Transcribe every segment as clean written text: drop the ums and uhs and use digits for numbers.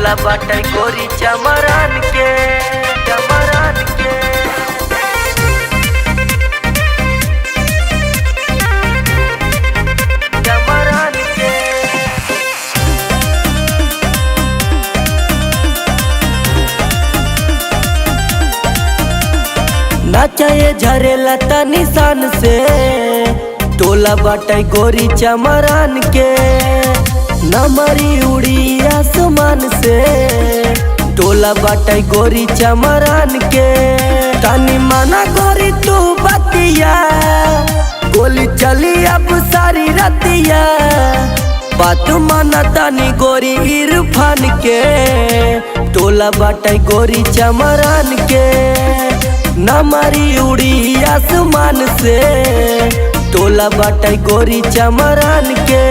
टोला बाटे गोरी चमरान के, चमरान के। चमरान के। नाचाए झरेला तनी शान से, टोला बाटे गोरी चमरान के। नमरी उड़ी आसमान से, टोला बाटे गोरी चमरान के। तनी माना गोरी तू बतिया, गोली चली अब सारी रतिया। बात माना तनी गोरी इरफान के, टोला बाटे गोरी चमरान के। नमरी उड़ी आसमान से, टोला बाटे गोरी चमरान के।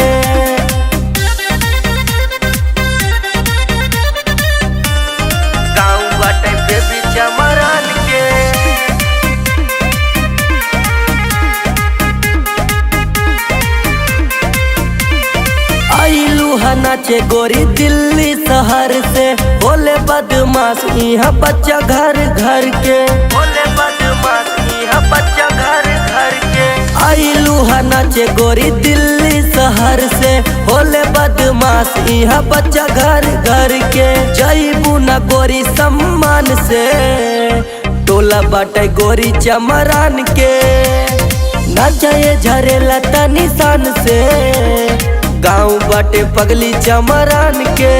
गाँव बाटे बेबी चमरान के। आइलू हा नाचे गोरी दिल्ली शहर से, बोले बदमाश यहाँ बच्चा घर घर के। बोले बदमाश यहाँ बच्चा घर घर के। आइलू हा नाचे गोरी दिल्ली शहर से, बोले बदमाश यहाँ बच्चा घर घर के। जईबू न गोरी सम्मान से, टोला बाटे गोरी चमरान के। नाचे झरेला तनी शान से, गाँव बाटे पगली चमरान के।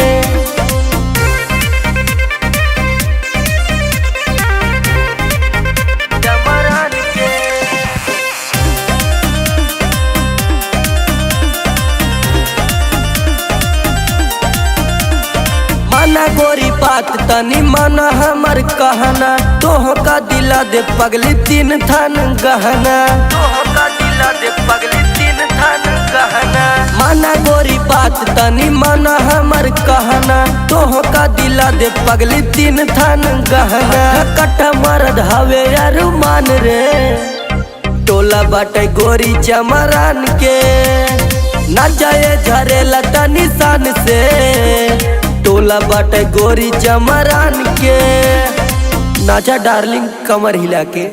चमरान के। माना गोरी बात तनी माना हमर कहना, तोह का दिला दे पगली तीन थान गहना। तोह का दिला दे पगली तीन थान गहना। माना गोरी बात तनी माना हमर कहना, तोह का दिला दे पगली तीन थान गहना। कट्टा मरद हवे यार मान रे, टोला बाटे गोरी चमरान के। नाचाए झरेला तनी शान से, टोला बाटे गोरी चमरान के। नाचा डार्लिंग कमर हिला के।